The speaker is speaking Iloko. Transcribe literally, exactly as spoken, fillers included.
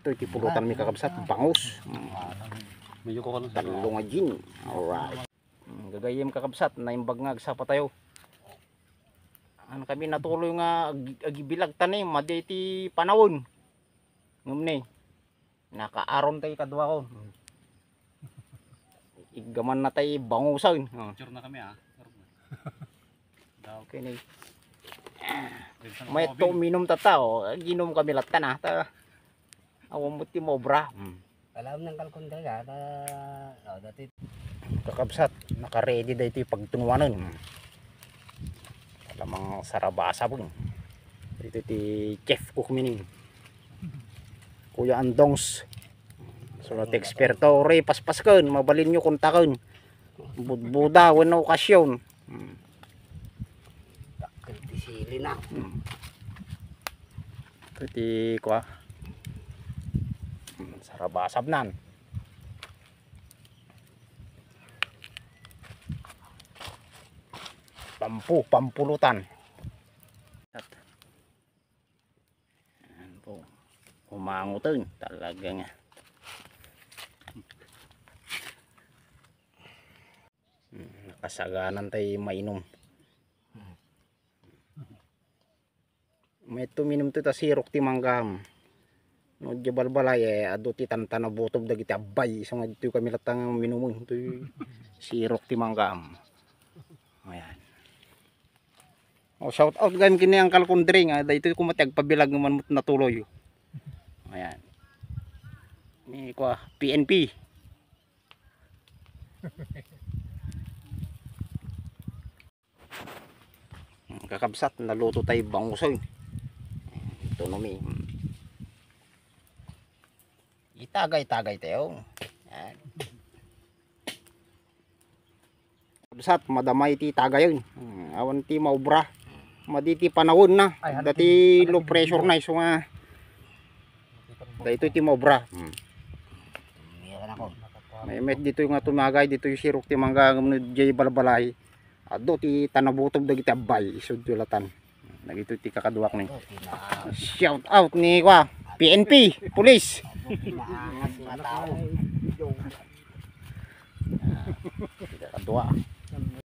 Ito, iti pulutan mi, kakabsat, bangus. Mm. Medyo kuha lang sa Tallo nga gin. Alright. Mm, gagayyem, kakabsat, naimbag nga agsapa tayo. Ano kami natuloy nga ag-, agibilag tanim, madi iti panawen. Ngem ni, nakaaron tayo kadua ko. Iggaman na tayo bangusan. Oh. Picture na kami, ah. Okay ni. May to minum ta tao, ginum kami latta na. Ta, awan mo ti mobra. Hmm. Alam ng kalkon ka, ta, oh, dati. Kakabsat, naka-ready da iti pagtunuanan. Alamang sarabasa pun. Ito ti chef cook mi ni. Kuya Andongs. So, ti eksperto, ore, paspasken, mabalin nyo kontaken. Budbuda, wenno okasyon. Hmm. Dakkel ti sili na. Hmm. Iti kua. Hmm, sarabasabnan. Pampu-, pampulutan. Ayan po. Umangutan talaga nga. Hmm, nakasaganan tayo mainom. May tuminum to ta sirok ti manggam. No, di balbalay, eh, adu ti tantana butob dagiti abbay. Isu nga ditoy kami latta nga minumon. Itoy sirok ti manggam. Ayan. Oh, shout out gayam ken ni Uncle Kondre nga daytoy koma ti agpabilag nga man natuloy. Ayan. Ni kua, P N P. Kakabsat, naluto tayo bangusoy. Ito no mi. Itagay-tagay tayo. Yan. Kabsat, madamay ti tagayen. Hmm, awan ti maubra. Madi ti panawen na. Ay, ano Dati ti, ano low ti pressure video? Na isu nga. Daytoy ti maubra. Hmm. Meron ako. May met ditoy nga tumagay, ditoy sirok ti mangga, ngem no diay balbalay. Adu ti tanabutob dagiti abbay, isud ti latan. Dagitoy ti kakaduak ni. Shout out ni kwa, P N P, police. Adu ti naangas nga tao. Ah, ti kakadua.